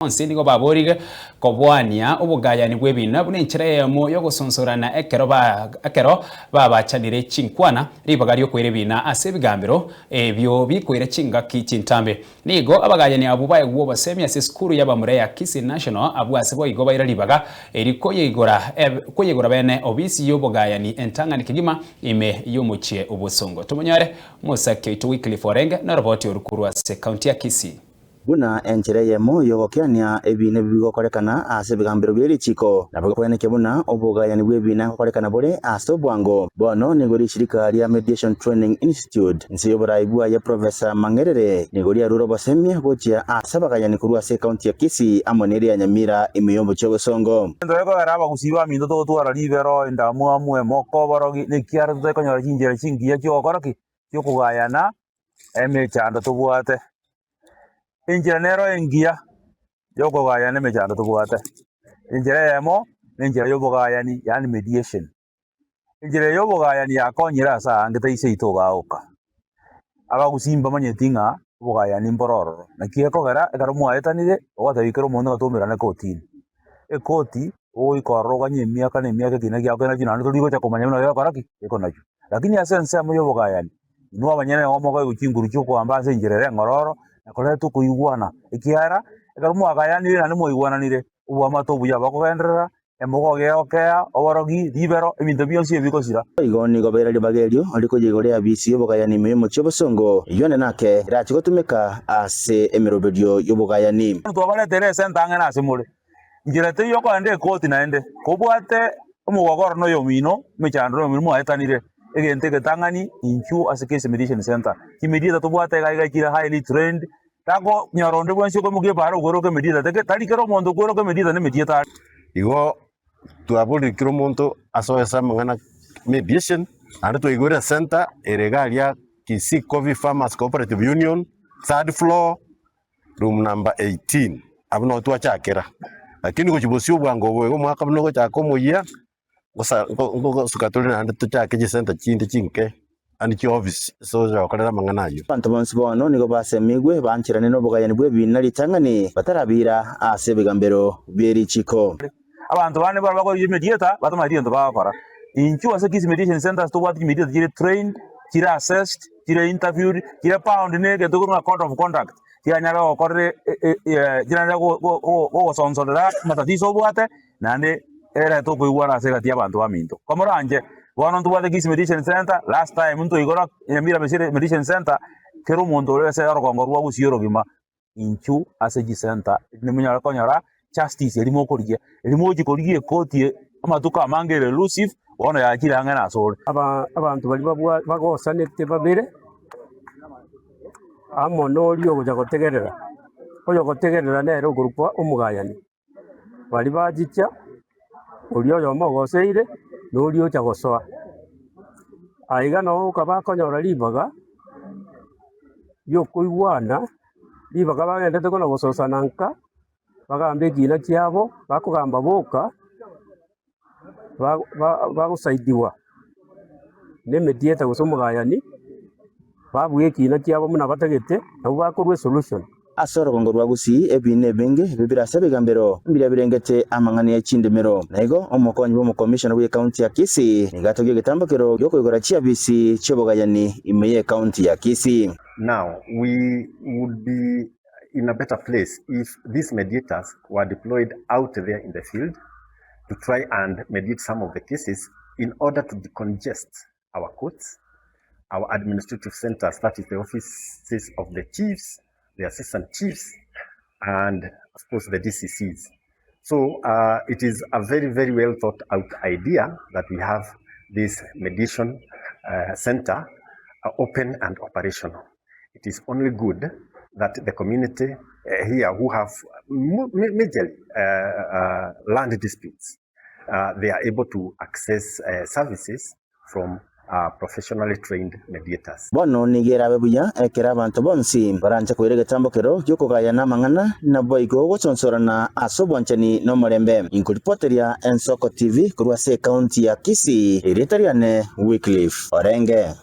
Bonsi nigo baborire koboania obogayani bw'ebiina buna enchera eyemo y'ogosonsorana ekero ekero babachanire chinkwana ribaga ri'okoira ebiina ase ebigambero ebio bikoira chingaki chintambe. Nigo abagayani abwo baegwe obosemi ase esukuru y'abamura ya Kisii National abwo ase boigo baira ribaga eri koyeigora koyeigora bene obisi y'obogayani entang'ani kegima ime y'omochie obosongo. Tomonyore omosaki oito Wycliffe Orenge noroboti oru korwa ase county ya Kisii. Buna enchera eyemo y'ogokeania ebiina ebi bigokorekana ase ebigambero bie richiiko, nabo gekwenekia buna obogayani bw'ebiina ngokorekana bore ase obwango. Bono nigo richirika ria Mediation Training Institute inse y'oborai bwaye Professor Mang'erere nigo riarure obosemia gochia ase abagayani korwa ase ekaunti ya Kisii amo neria ya Nyamira ime y'omochie o Bosongo. Egento gekogera abagusii baminto togotwara ribero, endamwamu, emoko, oborogi, nekiagera totari konyora chinchera chingiya chiogokora ki? Chiokogayana emechando tobwate. Enchera nero engiya yokogayana emechando tobwate, enchera eyemo na enchera ya obogayani yaani mediation. Enchera eye ya obogayani yakonyire ase aange tari seito igaa oka. Abagusii mbamanyeti ng'a obogayani mboro ororo, naki gekogera ekero mwaetanire ogotebi kera omonto ng'a twaumerane kotini. Ekoti ogoika ororo oganye emiaka na emiaka ekina giago kere nakio naende tori gocha komanya buna gegokora ki? Gekonachwa. Lakini ase ensemo ya obogayani. Inwe abanyene nigo mokoegwa chinguru chi'okoamba ase enchera ere eng'ororo, na koreta okoigwana, ekiagera ekero mwagayanire naende mwaigwananire, oboamate obuya bokogenderera, emogogea oborogi, ribero, ebinto bionsi ebi bigosira. Boigo nigo baira ribaga erio rikoyia igoro y'abisi y'obogayani ime y'omochie obosongo, eyio onde nake erache gotumeka ase emeroberio y'obogayani. Twabareteire esenta ang'e nase more, Inchera teiyo okoenda ekoti naende, kobwate omogokoro na oyomino, emechando na oyomino mwaetanire, egento egetang'ani inchuo ase Kisii Mediation Centre. Chimediator tobwate iga iga chire highly trained, takonyora onde bwensi okoimokia epaara okweroka emediator teke tari kera omonto okweroka emediator na emediator are. Igo twaborire kera omonto asoe ase amang'ana mediation, naende twaigure esenta ere iga aria Kisii Coffee Farmers Cooperative Union, third floor, Room number 18, abwo nabo twachakera, lakini gochia bosio obwango obo iga omwaka buna ogochaka omoyia, ngosa ngo- ngosuka tore naende tochake chisenta chinde chinke, yaani chiofisi ase ogocha gokorera amang'ana ayio. Abanto bonsi bono nigo basemigwe bancherane nobogayani bw'ebiina ritang'ani batarabiira ase ebigambero bie richiiko. Abanto bande mbaro bakoria emediator batamanyeti egento bagokora. Inchuo ase Kisii Mediation Centres tobwate chimediator chire trained, chire assessed, chire interviewed, chire bound na egento ekorwa ng'a code of conduct, chianyare gokorera chiranyare gogosonsorera amatatizo obwate, naende erete okoigwana ase egati y'abanto baminto. Komoranche, bono ntobwate Kisii Mediation Centre, last time ntwaigora Nyamira Mediation Centre, kera omonto ore ase orogongo rwa Gusii orogima. Inchuo ase chisenta nimonyare konyora justice eria mokorigia, eria mogochia korigia ekoti amatuko amange ere elusive, bono yachire ang'e nasore. Abanto baria babwa bagosanete babere, amo na oria ogocha gotegerera, oyogotegerera nere okorokwa omogayani. Baria bachicha, oria oyomo ogoseire, na oria ocha gosoa. Aiga nabo okaba akonyora ribaga riokoigwana, ribaga bagendete kona gososana nka, bagambe ekina kiabo, bakogamba boka, bagosaidiwa na emediator gose omogayani, babua ekina kiabo buna batagete, nabwo bakorwa esolution. Ase orogongo rwa Gusii ebiina ebinge ebio bire ase ebigambero mbiria birengete amang'ana ye chindimero. Na igo omokonyi bw'omokomishona bw'ecounty ya Kisii nigo atogia egetambokero gi'okoigora chiabisi chi'obogayani ime y'ecounty ya Kisii. Now we would be in a better place if these mediators were deployed out there in the field to try and mediate some of the cases in order to decongest our courts, our administrative centers, that is the offices of the chiefs, the assistant chiefs, and of course the DCCs. So uh, it is a very, very well thought out idea that we have this mediation uh, center uh, open and operational. It is only good that the community uh, here who have majorly uh, uh, land disputes, uh, they are able to access uh, services from uh, professionally trained mediators. Bono nigo erabe buya ekero abanto bonsi baranche koira egetambokero gi'okogayana amang'ana, naboigo gosonsorana ase obwanchani na omorembe. Inkoripoteria Ensoko TV korwa ase ekaunti ya Kisii, erieta riane Wycliffe Orenge.